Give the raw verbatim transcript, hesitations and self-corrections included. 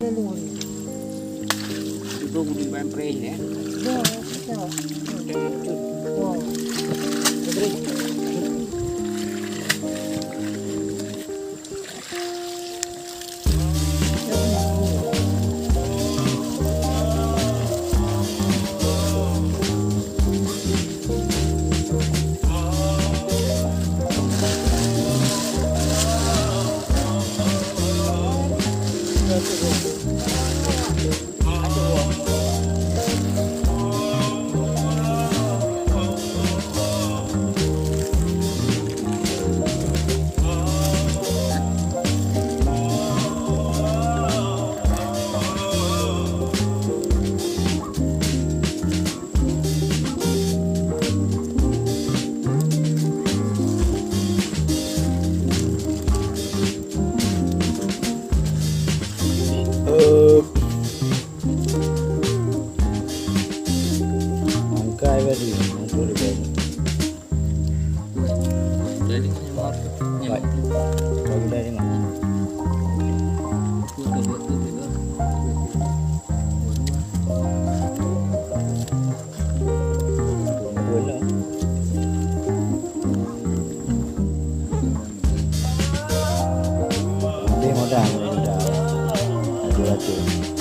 Itu kudu ban preh ya. Ya, ya. Dan cut. Wah. Up. Angkai badi, angkai badi. Baik. Bagi dah tengok. Dua lah. Lebih mudah, lebih mudah. Dua ratus.